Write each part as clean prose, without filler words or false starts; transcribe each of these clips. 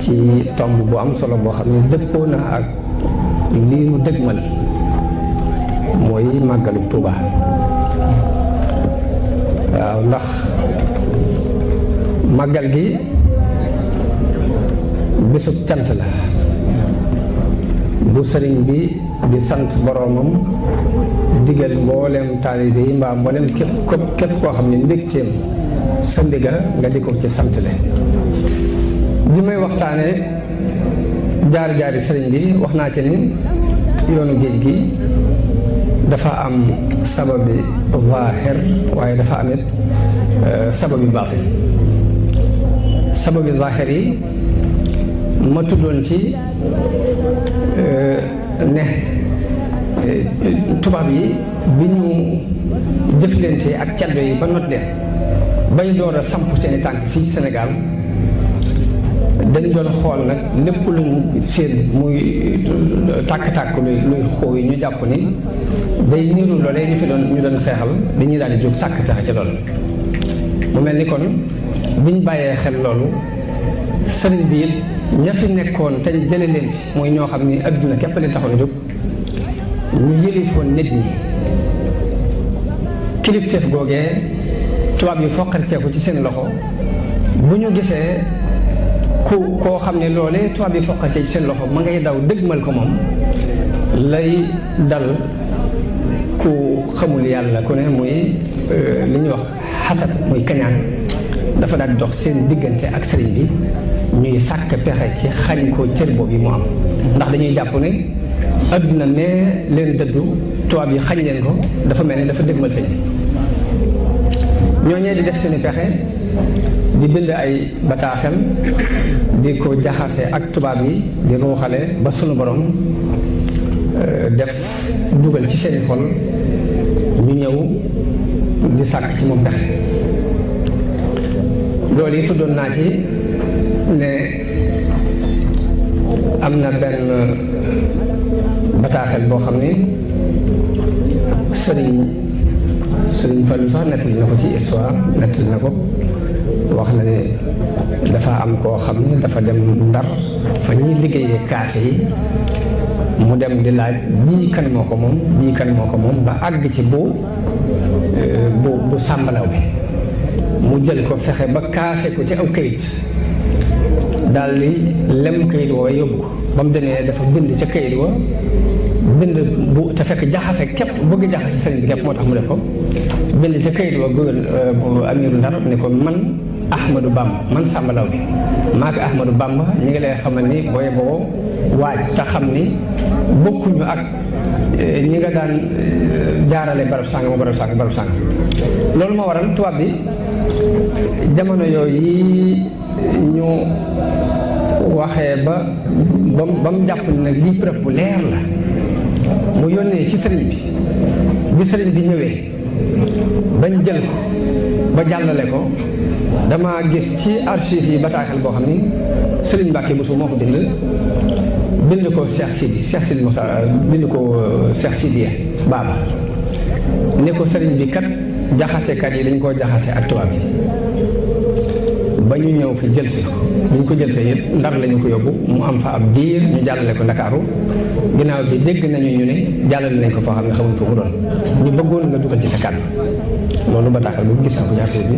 ci tomb bu am solo boo xam ne dëppoo na ak lii nu dëgmal mooy màggalu Tuuba. waaw ndax màggal gi bésub cant la bu sëriñ bi di sant boroomam digal mboolem taalibe yi mbaa mboolem képp koo xam ne mbégteem sa ndiga nga di ko ci santle. bi may waxtaane jaar-jaari sëriñ bi wax naa ci ni yoonu géej gi dafa am sababi zaahir waaye dafa amit sababi baatin. sababi zaahir yi ma tuddoon ci ne tubaab yi bi ñu jëflante ak caddo yi ba not leen bay door a samp seeni tànk fii ci Sénégal dañ doon xool nag lépp luñ seen muy tàkk-tàkk luy xóoy ñu jàpp ni day niru loolee ñu doon xeexal dañuy daal di jóg sàkk pexe ci loolu. mu mel ni kon biñ bàyyee xel loolu sëriñ bi it ña fi nekkoon te jële leen fi muy ñoo xam ni adduna képp leen taxoon a jóg ñu yëlifoon nit ñi kilifteef googee tubaab yi foqarceeku ci seen loxo bu ñu gisee koo xam ne loolee tubaab yi foqarcee ci seen loxo ma ngay daw dëgmal ko moom lay dal ku xamul yàlla ku ne muy li ñuy wax xasad muy kañaan dafa daal di dox seen diggante ak sëriñ bi ñuy sàkk pexe ci xañ ko cër boobu yi mu am ndax dañuy jàpp ne adduna nee leen dëddu tubaab yi xañ leen ko dafa mel ni dafa dëgmal sëñ bi ñooñee di def seeni pexe di bind ay bataaxel di ko jaxase ak tubaab yi di ruuxale ba sunu borom def dugal ci seeni xol ñu ñëw di sàkk ci moom pexe loolu yi tuddoon naa ci ne am na benn bataaxel boo xam ni sëriñ Fallu sax nettali na ko ci histoire nettali na ko wax na ne dafa am koo xam ne dafa dem Ndar fa ñuy liggéeyee kaase yi mu dem di laaj bii kan moo ko moom ba àgg ci bu sàmbalaw bi mu jël ko fexe ba kaase ko ci aw kayit daal di lem kayit woo yóbbu ko ba mu demee dafa bind ca kayit wa bind bu te fekk jaxase képp bëgg jaxase sëriñ bi képp moo tax mu def ko bind ca kayit wa bu amiru Ndar ne ko man Ahmadou Bamba man sàmbalaw bi maa ko Ahmadou Bamba ñu ngi lay xamal ni booy boo waaj te xam ni bokkuñu ak ñi nga daan jaarale barab sàng loolu moo waral tubaab bi jamono yooyu ñu waxee ba mu jàpp ne nag lii preuve bu leer la mu yónnee ci sëriñ bi sëriñ bi ñëwee bañ jël ko ba jàllale ko dama gis ci archive yi bataaxel boo xam ni sëriñ Mbàkke Buso moo ko bind ko Cheikh Sidi Moxtaar bind ko Cheikh Sidiya Baba ne ko sëriñ bi kat jaxasekat yi dañ koo jaxase ak tubaab yi ba ñu ñëw fi jël si bu ñu ko jël see it Ndar lañu ko yóbbu mu am fa ab diir ñu jàllale ko Ndakaaru ginnaaw bi dégg nañu ñu ne jàllale nañ ko foo xam ne xamuñ fu mu doon ñu bëggoon nga dugal ci sa kàddu loolu bataaxal boobu gis na ko jaar si bi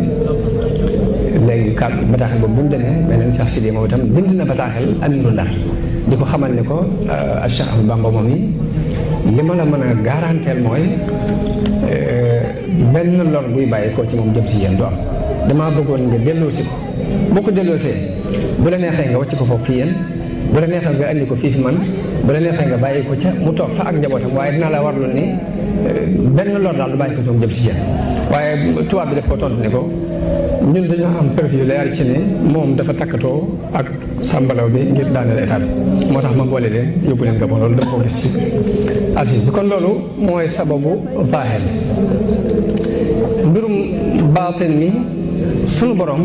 léegi kàddu bataaxal boobu bu ñu demee meneen Cheikh Sidiya moom itam bind na bataaxal amiru Ndar di ko xamal ne ko Cheikh Ahmadou Bamba moom yi li ma la mën a garanteel mooy benn lor buy bàyyi koo ci moom jëm si yéen du am damaa bëggoon nga delloosi ko boo ko delloosee bu la neexee nga wàcc ko foofu fii yéen bu la neexee nga andi ko fii fi man bu la neexee nga bàyyi ko ca mu toog fa ak njabootam waaye dinaa la warlu ni benn lor daal du bàyyi ko ci moom jëm si yéen waaye tubaab bi daf ko tontu ne ko ñun dañoo am preuve yu leer ci ne moom dafa takkatoo ak sàmbalaw bi ngir daaneel état bi moo tax ma boole leen yóbbu leen Gabon loolu dama ko gis ci archive bi kon loolu mooy sababu zaahir mbirum baatin mi sunu borom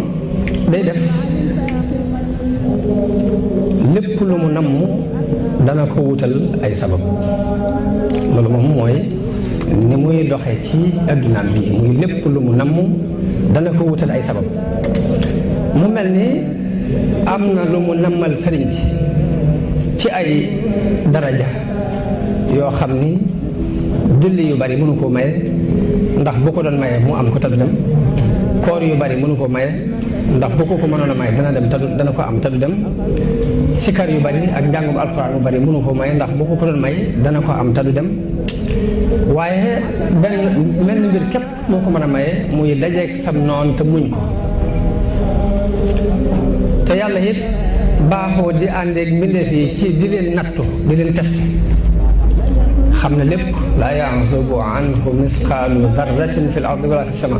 day def lépp lu mu namm dana ko wutal ay sabab loolu moom mooy ni muy doxee ci addunaam bi muy lépp lu mu namm dana ko wutal ay sabab mu mel ni am na lu mu nammal sëriñ bi ci ay daraja yoo xam ni julli yu bari mënu koo maye ndax bu ko doon maye mu am ko tadu dem koor yu bari mënu koo maye ndax bu ko mënoon a maye dana dem tadu dana ko am tadu dem sikar yu bari ak njàngum alxuraan yu bari mënu koo maye ndax bu ko doon maye dana ko am tadu dem waaye benn mel ni mbir képp moo ko mën a maye muy dajeeg sam noon te muñ ko te yàlla it baaxoo di àndeeg mbindeef yi ci di leen nattu di leen test xam ne lépp laa yanzubu anhu misqaalu darratin fi l ardi wala fi sama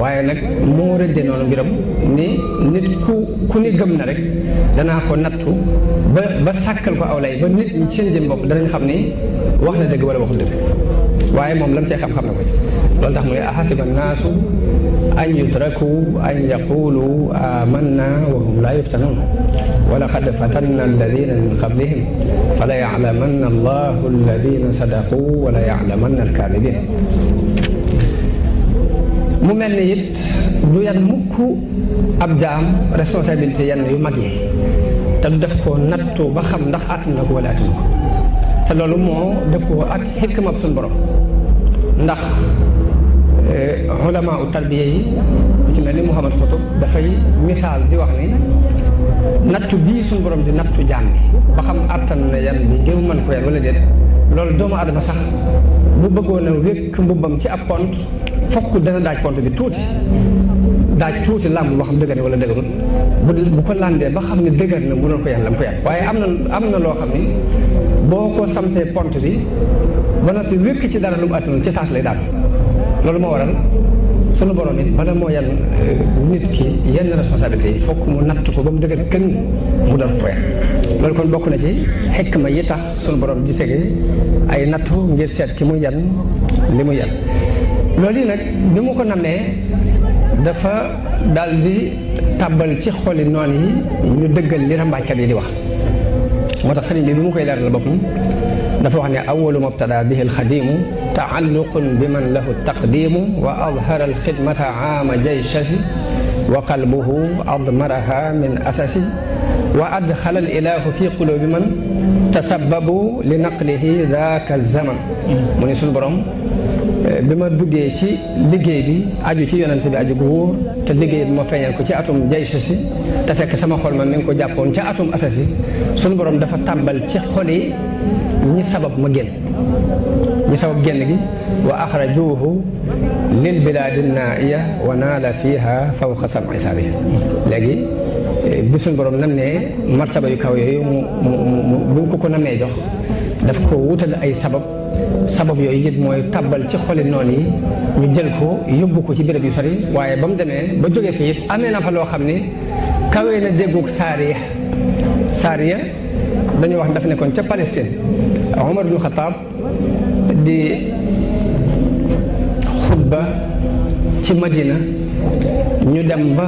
waaye nag moo rëdde noonu mbiram ni nit ku ni gëm na rek danaa ko nattu ba sàkkal ko aw lay ba nit ñi seen jëm bopp danañ xam ni wax na dëgg wala waxul dëgg waaye moom lam cee xam-xam na ko ci loolu tax mu ne ahasiba annaasu an yutraku an yaqulu amanna wa hum laa yuftanuun wa laqad fatanna alladina min qablihim fala yaclamanna allahu alladina sadaqu wala yaclamanna alkaadibin mu mel ni it du yan mukk ab jaam responsabilité yenn yu mag yi te du def ko nattu ba xam ndax àttan na ko wala àttan ko te loolu moo dëppoo ak xikma suñu borom ndax ulama u tarbiya yi ku ci mel ni Muhammad Xutub dafay misaal di wax ni nattu bii suñu borom di nattu jaam bi ba xam àttan na yan bi ngir mën ko yan wala déet loolu doomu adama sax bu bëggoon a wékk mbubbam ci ab pont fokk dana daaj pont bi tuuti daaj tuuti làmb boo xam dëgër ne wala dëgërut bu ko làmbee ba xam ne dëgër na mu doon ko yan la mu ko yan waaye am na loo xam ni boo ko sampee pont bi ba noppi wékk ci dara lu mu attanul ci saas lay daal loolu moo waral sunu borom it bala moo yan nit ki yenn responsabilité yi fokk mu natt ko ba mu dëgër kën mu doon ko yan loolu kon bokk na ci xikma yi tax sunu borom di tege ay nattu ngir seet ki mu yan li mu yan loolu yi nag bi mu ko namee dafa daal di tàbbal ci xoli noon yi ñu dëggal li rambaajkat yi di wax moo tax sëriñ bi mu koy leeral boppam dafa wax ne awalu mubtada bihi alxadimu taalluqun bi man lahu taqdimu wa adhara alxidmata aama jayshasi wa qalbuhu admaraha min asasi wa adxala alilahu fi qulubi man tasababu li naqlihi daaka zaman mu ne suñu borom bi ma duggee ci liggéey bi aju ci yonente bi aju gu wóor te liggéey bi ma feeñal ko ci atum jayshasi te fekk sama xol ma mi ngi ko jàppoon ca atum asasi suñu borom dafa tàmbal ci xol yi ñi sabab ma génn ñi sabab génn gi wa axrajuhu lil bilaadi naaiya wa naala fiha fawqa sab'i sabi léegi bi suñu borom nam ne martaba yu kaw yooyu bu ñu ko namee jox daf ko wutal ay sabab yooyu it mooy tàbbal ci xoli noonu yi ñu jël ko yóbbu ko ci béréb yu sori waaye ba mu demee ba jógee fi it amee na fa loo xam ni kawee na déggug saariya dañu wax daf nekkoon ca Palestine Omar ibn Xataab di xutba ci Madina ñu dem ba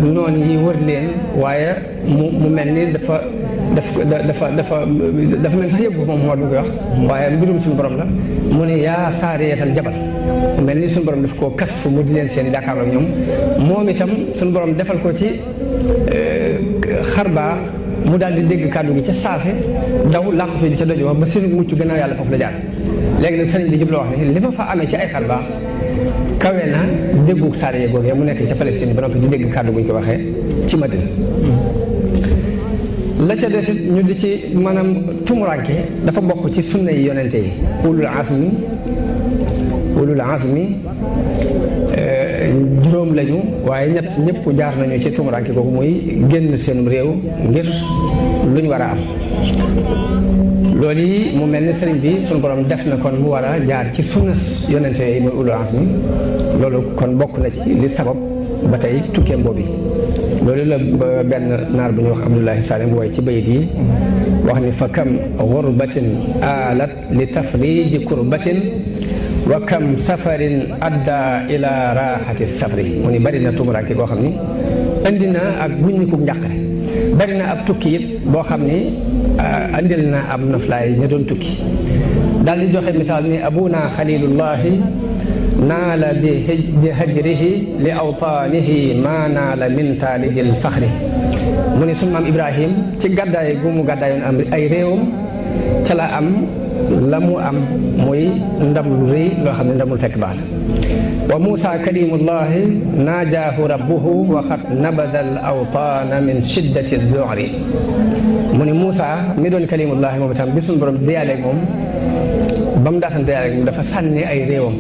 noon yi wër leen waaye mu mel ni dafa mel sax yëpp moom moo du koy wax waaye mbirum suñu borom la mu ne yaa saariyatal jabal mu mel ni suñu borom daf koo kas fu mu di leen seen jàkkaarloo ak ñoom moom itam suñu borom defal ko ci xarbaa mu daal di dégg kàddu gi ca saase daw làqatuñ ca doj wa ba seen mucc gannaaw yàlla foofu la jaar léegi nag sëriñ bi jubloo wax ne li ma fa amee ci ay xarbaax kawe na déggug saariya googee mu nekk ca Palestine ba noppi di dégg kàddu guñ ko waxee ci Madina la ca desit ñu di ci maanaam tumuranke dafa bokk ci sunna yi yonente yi ulul azmi juróom lañu waaye ñëpp jaar nañu ci tumuranke kooku muy génn seen réew ngir luñ war a am loolu yi mu mel ni sëriñ bi suñu borom def na kon mu war a jaar ci sunna yonente yooyu muy ulul azmi loolu kon bokk na ci li sabab ba tey tukkeem boobu loolu la benn naar bu ñuy wax Abdullahi Salim wooy ci bayit yi wax ni fa kam gurbatin alat li tafriji kurbatin wa kam safarin adda ila raxati safri mu ni bari na tumuraanke boo xam ni indi na ak buññiku njàqare bari na ab tukki it boo xam ni andil na ab noflaay ña doon tukki daal di joxe misaal ni abuna xalilullahi naala bi hajrihi li awtaanihi maa naala min taalidil faxri mu ne sunu maam Ibrahim ci gàddaay gu mu gàddaayoon am ay réewam ca la am la mu am muy ndam lu rëy loo xam ne ndamul fekk baax la wa Muusa kalimullahi naajaahu rabbuhu wa qad nabada al awtaana min shiddati ad-du'ri mu ne Muusa mi doon kalimullahi moom itam bi suñu borom diyaale moom ba mu daataan diyaale moom dafa sànni ay réewam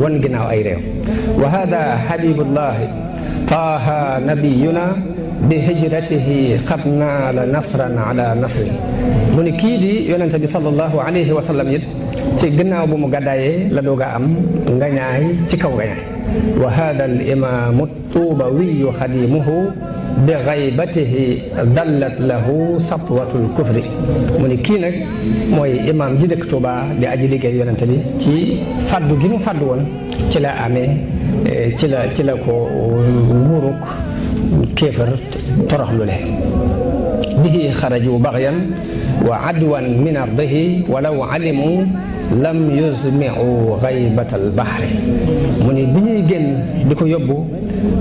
wan ginnaaw ay réew wa hada habibullahi taaha nabiyuna bi hijratihi qad naala nasran ala nasri mu ne kii di yonente bi sallallahu alayhi wa sallam it ci gannaaw bu mu gàddaayee la doog a am ngañaay ci kaw ngañaay wa hada al imaamu tuubawiyu xadimuhu bi gaybatihi dallat lahu satwatul kufri mu ne kii nag mooy imaam ji dëkk Tuuba di aji liggéey yonente bi ci faddu gi mu faddu woon ci la amee ci la ko nguuruk kéefar toroxlu le bihi xaraju baxyan wa adwan min ardihi walaw alimu lam yusmiu gaybatal baxri mu ni bi ñuy génn di ko yóbbu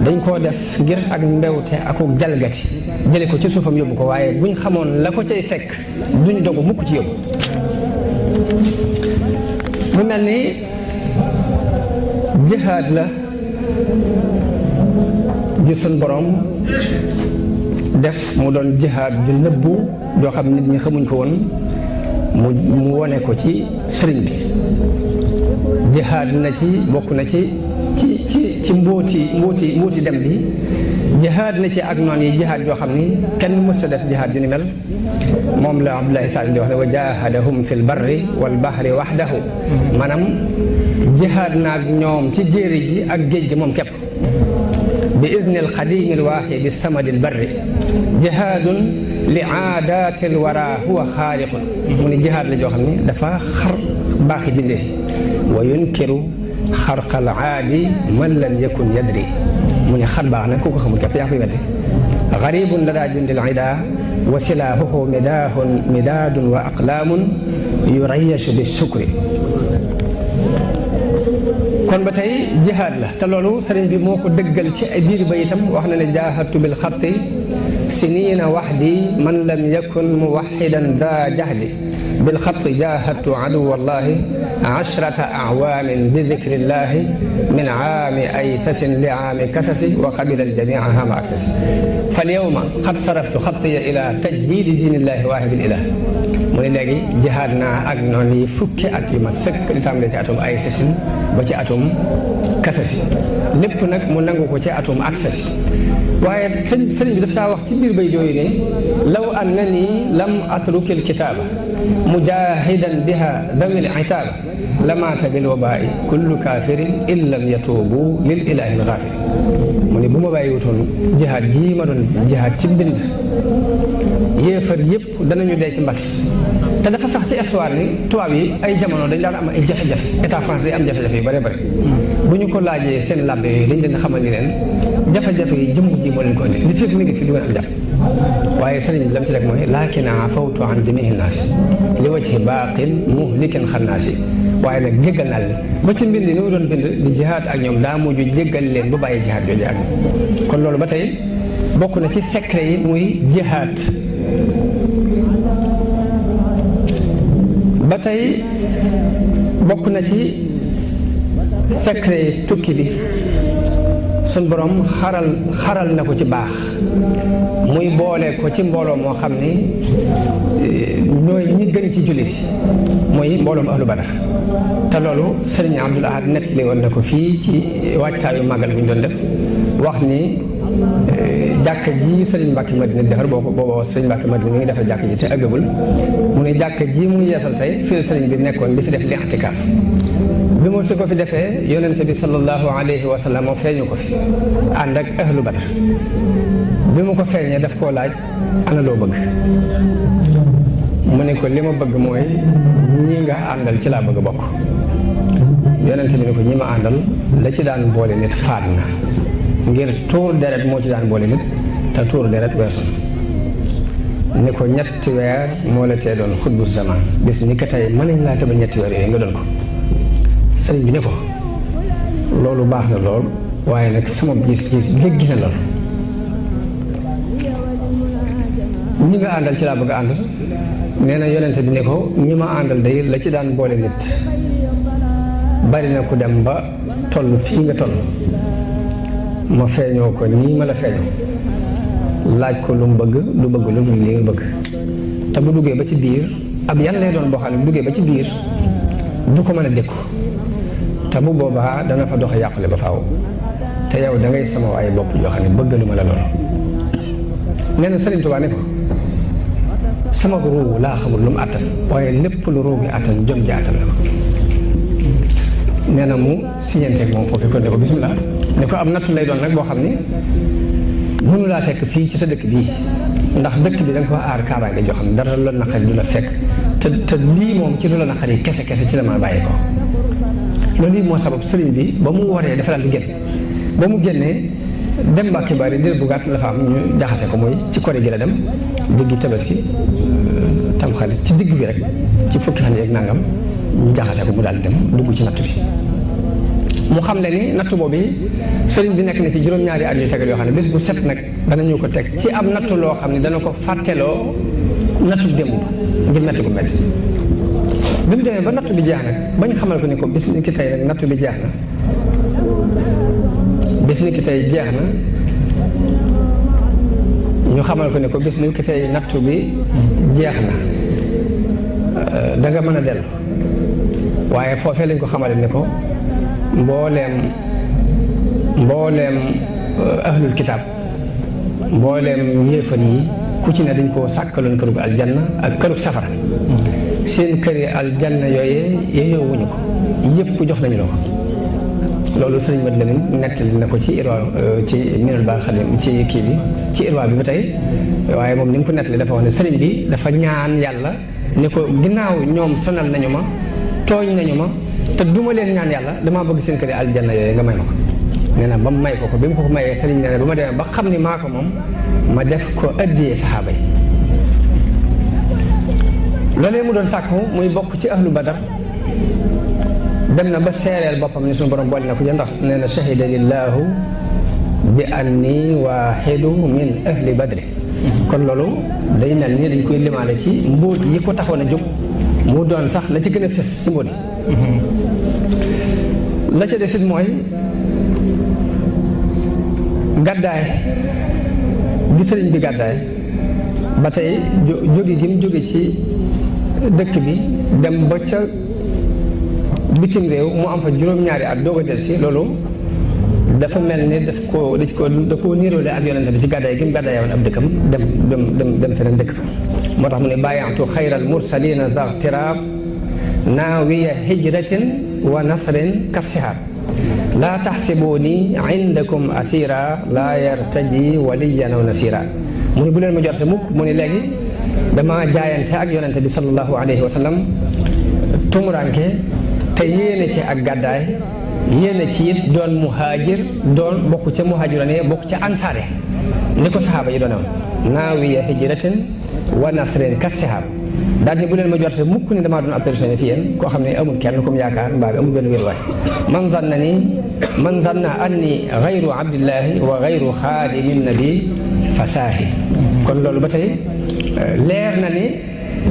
dañ koo def ngir ak mbewte ak jalgati jële ko ci suufam yóbbu ko waaye buñ xamoon la ko cay fekk duñ dogu mukk ci yóbbu mu mel ni jihaad la ju sun borom def mu doon jihaad ju nëbbu joo xam nit ñi xamuñ ko woon mu wone ko ci sëriñ bi jihaad na ci bokk na ci mbóoti dem bi jihaad na ci ak noon yi jihaad joo xam ni kenn mës a def jihaad ju ni mel moom la Abdullahi Salim di wax ne wa jahadahum fil barri wal bahri wahdahu maanaam jihaad naag ñoom ci jéeri ji ak géej gi moom képp bi izni alqadimi alwaxidi samadi albarri jihaadun li aadaati alwara huwa xaaliqun mu ne jihaad la joo xam ne dafa xar baaxi bindee wa yunkiru xarqa al aadi man lam yakun yadri mu ne xar baax nag ku ko xamul képp yaa koy weddi garibun la daa jundil ida wa silaahuhu midaadun wa aqlaamun yurayashu bi sukri kon ba tey jihaad la te loolu sëriñ bi moo ko dëggal ci ay biir ba itam wax na ne jaahadtu bil xatti siniina waxdi man lam yakun muwaxidan daa jahdi bil xatti jaahadtu aduwallahi ashrata awaamin bi dikrillahi min aami aysasin li aami kasasi wa qabila aljamia hama aksasi fal yawma qad saraftu xattiya ila tajdiidi diinillahi waahibil ilah mu ne léegi jihaad naa ak noonu yi fukki at yu mat sëkk di tàmbalee ci atum aysasin ba ci atum kasasi lépp nag mu nangu ko ci atum aksasi waaye sëriñ bi daf saa wax ci biir bay jooyu ne law annani lam atruki alkitaaba mujahidan biha dawil itaaba lamaata bil wabaai kullu kaafirin in lam yatuubu lil ilahi algaafir mu ne bu ma bàyyi wutoon jihaad jii ma doon jihaad ci mbind yéefar yëpp danañu dee ci mbas te dafa sax ci histoire ni tubaab yi ay jamono dañ daan am ay jafe-jafe état France day am jafe-jafe yu bare bare bu ñu ko laajee seen làbbe yooyu dañ leen xamal ni leen jafe-jafe yi jëmm ji moo leen ko indi li fekk mi ngi fi du ngeen am jàpp waaye sëriñ bi lam ci rek mooy laakin afawtu an jamihi naasi li wajhi baaqin muhlikin xannaasi waaye nag jéggal naa leen ba ci mbind ni mu doon bind di jihaad ak ñoom daa mujj jéggal leen ba bàyyi jihaad jooju ak ñoom kon loolu ba tey bokk na ci secret yi muy jihaad ba tey bokk na ci secret yi tukki bi sun borom xaral na ko ci baax muy boole ko ci mbooloo moo xam ni ñooy ñi gën ci jullit muy mbooloom ahlu badar te loolu sëriñ Abdul Ahad nettali woon na ko fii ci waajtaayu màggal bu ñu doon def wax ni jàkka ji sëriñ Mbàkke Madina defar booba sëriñ Mbàkke Madina mi ngi defar jàkka ji te ëggagul mu ne jàkka ji mu yeesal tey fii sëriñ bi nekkoon di fi def li'tikaaf bi mu ko fi defee yonente bi sallallahu alayhi wa sallam moo feeñu ko fi ànd ak ahlu badar bi mu ko feeñee daf koo laaj ana loo bëgg mu ne ko li ma bëgg mooy ñi nga àndal ci laa bëgg a bokk yonente bi ne ko ñi ma àndal la ci daan boole nit faat na ngir tuur deret moo ci daan boole nit te tuur deret weesu na ni ko ñetti weer moo la tee doon xutbu zaman bis ni ko tey mën nañ laa tëbal ñetti weer yooyu nga doon ko sëriñ bi ne ko loolu baax na lool waaye nag sama gis-gis jéggi na lool ñi nga àndal ci laa bëgg a àndal nee na yonente bi ne ko ñi ma àndal day la ci daan boole nit bari na ku dem ba toll fii nga toll ma feeñoo ko nii ma la feeñoo laaj ko lu mu bëgg lu bëgg lu dul li nga bëgg te bu duggee ba ci biir ab yan lay doon boo xam ne bu duggee ba ci biir du ko mën a dékku te bu boobaa dana fa dox yàqule ba faaw te yow da ngay sama ay bopp yoo xam ne bëggalu ma la lool nee na Sëriñ Tuubaa ne ko sama ruugu laa xamul lu mu àttan waaye lépp lu ruugi àttan jom ji àttan la ko nee na mu siñanteeg moom foofu ko ne ko bismillah ne ko am nattu lay doon nag boo xam ne mënu laa fekk fii ci sa dëkk bii ndax dëkk bi da nga ko aar kaaraange joo xam ne dara lu la naqari du la fekk te lii moom ci lu la naqari kese ci la ma bàyyi ko loolu yi moo sabab sëriñ bi ba mu waree dafa daal di génn ba mu génnee dem Mbàkke Bari dir bu gàtt la fa am ñu jaxase ko mooy ci kori gi la dem diggi tabaski tamxarit ci digg bi rek ci fukki fan yeeg nangam ñu jaxase ko mu daal di dem dugg ci natt bi mu xam le ni natt boobu sëriñ bi nekk na ci juróom-ñaari at yu tegal yoo xam ne bés bu set nag danañu ko teg ci am nattu loo xam ne dana ko fàtteloo nattu démb ngir metti ko metti bi mu demee ba nattu bi jeex nag bañ xamal ko ni ko bis ni ki tey nag nattu bi jeex na bis ni ki tey jeex na ñu xamal ko ni ko bis ni ki tey nattu bi jeex na da nga mën a dellu waaye foofee lañ ko xamale ni ko mbooleem ahlul kitaab mbooleem yéefan yi ku ci ne dañ koo sàkkaloon kërug aljanna ak kërug safara seen këri aljanna yooyee yeyoo wuñu ko yëpp jox nañu la ko loolu sëriñ Mat Lamin nettali na ko ci irwa ci minal baax xadim ci kii bi ci irwa bi ba tey waaye moom ni mu ko nettali dafa wax ne sëriñ bi dafa ñaan yàlla ni ko ginnaaw ñoom sonal nañu ma tooñ nañu ma te duma leen ñaan yàlla damaa bëgg seen këri aljanna yooyu nga may ma ko nee na ba mu may ko bi mu ko mayee sëriñ nee na ba ma demee ba xam ni maa ko moom ma def ko addiyee saxaaba yi loolee mu doon sàkku muy bokk ci ahlu badar dem na ba seereel boppam ni suñu borom boole na ko ja ndax nee na shahida lillahu bi anni waahidu min ahli badri kon loolu day mel ni dañ koy limaale ci mbóot yi ko taxoon a jóg mu doon sax la ci gën a fes ci mbóot yi la ca desit mooy gàddaay gi sëriñ bi gàddaay ba tey jóge gi mu jóge ci dëkk bi dem ba ca bitim réew mu am fa juróom-ñaari at doog a delsi loolu dafa mel ni da koo niiroole ak yonente bi ci gàddaay gi mu gàddaay woon ab dëkkam dem feneen dëkk fa moo tax mu ne bàyyantu xayral mursalina zartiraab naawiya hijratin wa nasrin kassihaab laa taxsibuuni indakum asira laa yartaji waliyan aw nasira mu ne bu leen ma jorte mukk mu ne léegi dama jaayante ak yonente bi sallallahu alayhi wa sallam tumuranke te yéene ci ak gàddaay yéene ci it doon muhaajir doon bokk ca muhaajiroon yi bokk ca ansaare ni ko saxaaba yi doon am naawiya hijratin wa nasrin kassihaab daal ni bu leen ma jorte mukk ni damaa doon ab personne fi yéen koo xam ne amul kenn comme yaakaar mbaa bi amul benn wér waay man zanna anni gayru abdillahi wa gayru xaadimi nabi fa saahi kon loolu ba tey leer na ni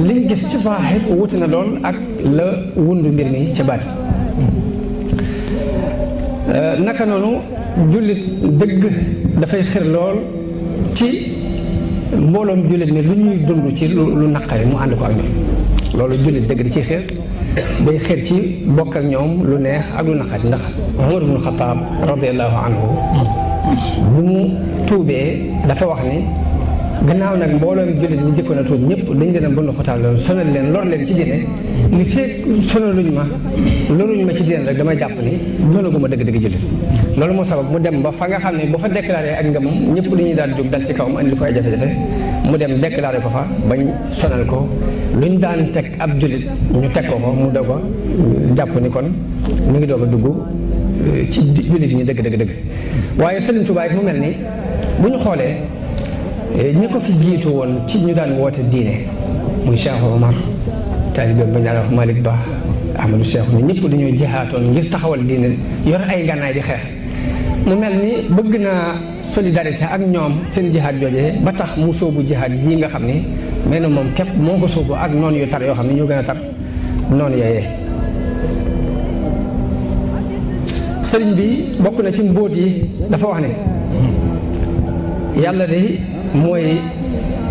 liñ gis ci zaahir wuti na lool ak la wundu mbir mi ca baati naka noonu jullit dëgg dafay xir lool ci mbooloom jullit ni lu ñuy dund ci lu naqari mu ànd ko ak ñoom loolu jullit dëgg di ciy xir day xir ci bokk ak ñoom lu neex ak lu naqari ndax Umar ibn Xattaab radiallahu anhu bu mu tuubee dafa wax ni gannaaw nag mbooloom jullit ñi jëkkoon a tuub ñëpp dañ leen a bënn xotaal loolu sonal leen lor leen ci diine li fekk sonaluñ ma loruñ ma ci diine rek damay jàpp ni doonaguma dëgg-dëgg jullit loolu moo sabab mu dem ba fa nga xam ne bu fa déclaré ak ngëmam ñëpp dañuy daal jóg dal ci kawam andi ko ay jafe-jafe mu dem déclaré ko fa bañ sonal ko luñ daan teg ab jullit ñu teg ko ko mu doog a jàpp ni kon mu ngi doog a dugg ci jullit ñi dëgg waaye Sëriñ Tuubaa mu mel ni bu ñu xoolee ñi ko fi jiitu woon ci ñu daan woote diine muy Cheikh Omar taalibeem ba ñaan wax Malick Ba Ahmadou Cheikh ni ñëpp dañoo jihaatoon ngir taxawal diine yor ay ngànnaay di xeex mu mel ni bëgg naa solidarité ak ñoom seen jihaat joojee ba tax mu sóobu jihaat jii nga xam ni mel na moom képp moo ko sóobu ak noonu yu tar yoo xam ne ñoo gën a tar noonu yooyee sëriñ bi bokk na ci mbóot yi dafa wax ne yàlla de mooy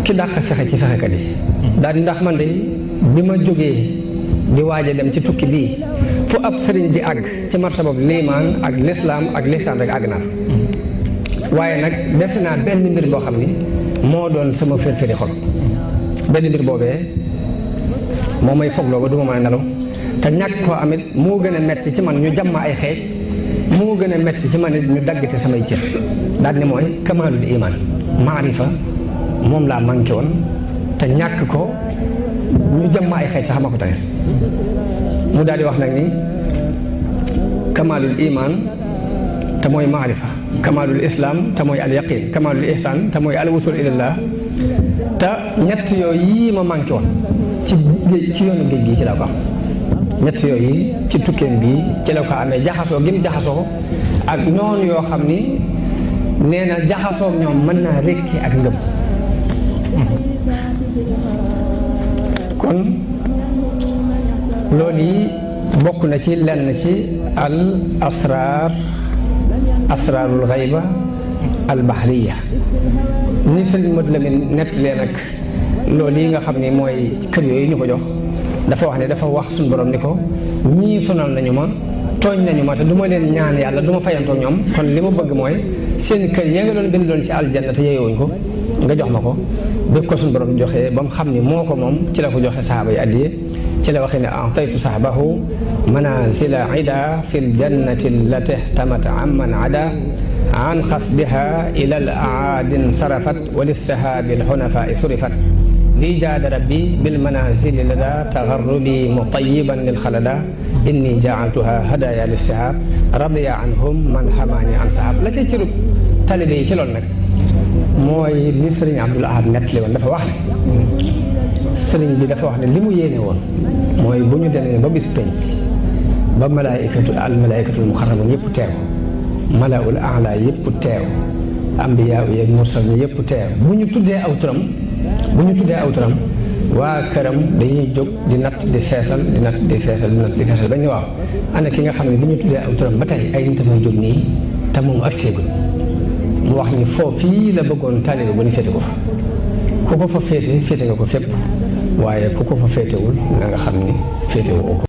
ki dàq fexe ci fexekat yi daal di ndax man de bi ma jógee di waaj a dem ci tukki bii fu ab sëriñ di àgg ci martaba liimaan ak lislaam ak lihsaan rek àgg naa waaye nag des naa benn mbir boo xam ni moo doon sama firfiri xol benn mbir boobee moo may fogloo ba du ma mën a nelaw te ñàkk koo amit moo gën a metti ci man ñu jàmma ay xeej moo gën a metti ci man it ñu daggate samay cër daal ni mooy kamaalul iman maarifa moom laa manqué woon te ñàkk ko ñu jàmma ay xeej sax ma ko tane mu daal di wax nag ni kamaalul iman te mooy maarifa kamaalul islam te mooy al yaqin kamaalul ihsan te mooy al wusul ilallah te ñett yooyu yii ma manqué woon ci yoonu géej gi ci la ko am ñett yooyu ci tukkeem bi ci la ko amee jaxasoo gi mu jaxasoo ak noonu yoo xam ni nee na jaxasoo ñoom mën naa rekki ak ngëm kon loolu yi bokk na ci lenn ci al asraarul xayba al bahriya ni Sëriñ Modou Lamine nettalee nag loolu yi nga xam ni mooy kër yooyu ñu ko jox dafa wax ne dafa wax suñu borom ni ko ñii sonal nañu ma tooñ nañu ma te du ma leen ñaan yàlla du ma fayantoo ñoom kon li ma bëgg mooy seen kër ya nga doon bindoon ci aljanna te yeewuñ ko nga jox ma ko bi ko suñu borom joxee ba mu xam ni moo ko moom ci la ko joxe saxaaba yi addiye ci la waxee ne ataytu sahbahu manazila ida fi ljannati allati ihtamat amman ada an xasdiha ila al aadin sarafat wa lissahabi alxunafai surifat lii jaada rabbi bil manazili lada tagarrubi mutayiban lil xalada inni jaaltuha hadaya lissahab radiya anhum man xamaani an sahab la ca cërub talibe yi ci loolu nag mooy li sëriñ Abdul Ahad nettali woon dafa wax ne sëriñ bi dafa wax ne li mu yéene woon mooy bu ñu demee ba bis penc ba al malaikatul muxarramun yëpp teew malaul aala yëpp teew ambiyaa yeeg mursal ñi yëpp teew bu ñu tuddee aw turam waa këram dañuy jóg di natt di feesal di natt di feesal di natt di feesal bañ ne waaw ana ki nga xam ne bu ñu tuddee aw turam ba tey ay nit may jóg nii te moom ak séegul mu wax ni foofii la bëggoon taalibe bu ñu féete ko fa ku ko fa féete nga ko fépp waaye ku ko fa féetewul na nga xam ni féetewoo ko